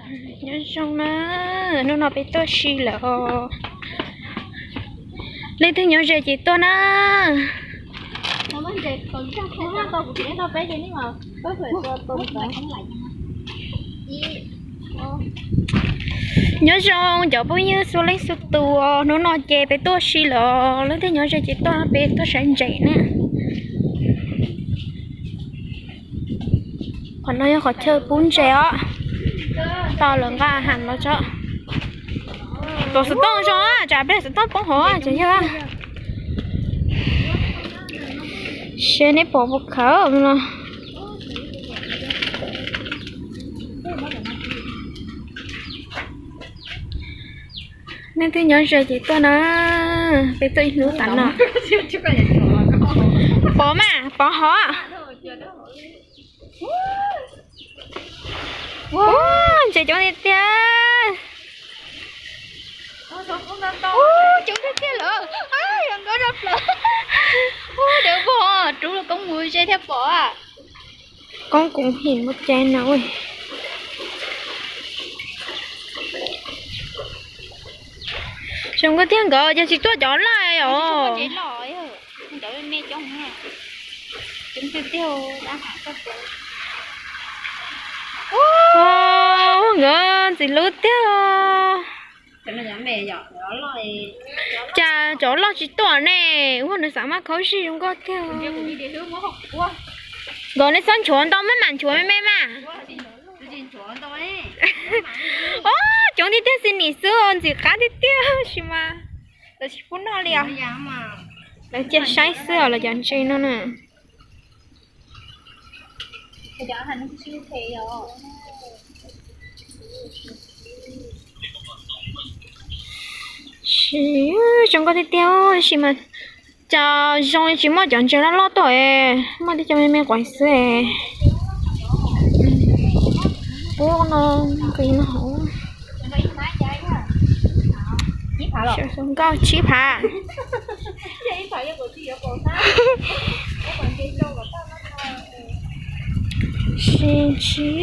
Nyob zoo na, hnub no peb tuaj si lawm os. Leej twg nyob ze ces tuaj na. Nyob zoo cov phooj ywg txhua leej txhua tus, hnub no ces peb tuaj si lawm os. Leej twg nyob ze ces tuaj, peb tuaj saib ntses na. Qhov no yog qhov chaw pub ntses os. Tau lawv nqa ham los tso. Pom xov tooj zoo, tsam peb xov tooj poob hauv ces yog. Seb neb pom puas khawv no. Leej twg nyob ze ces tuaj na. Peb tuaj ib hnub tas no. Pov mas, pov hov. Ntses coob tiag tiag. Coob tiag tiag lawm. Yog nkauj zaj plaws. Ua dev pom, rub los koob mus ze thiaj pom. Koob kuv him mus ces no. Zoo nkauj tiag nkawd ces tsis tuaj cov loj os. Nkawd ntxim hlub tiag. Cas cov loj tsis tuaj ne? Ua nws xav maj khaub zig zoo nkauj tiag. Nkawd nej txhob nchuav ntau, maj mam nchuav me me mas. Os, coob tiag tiag, xi nim xwb, ntxim qab tiag tiag, tab sis mas lawv tsis pub noj li os. Lawv cia saib xwb os, lawv cov ntses no na. Zoo nkauj tiag tiag, tab sis mas cas zoo tsis muaj cov ntses loj loj tuaj, muaj tej cov me me quav xwb. Ub no, nqis no hauv. Nkauj tsib phav. Sib ntsib.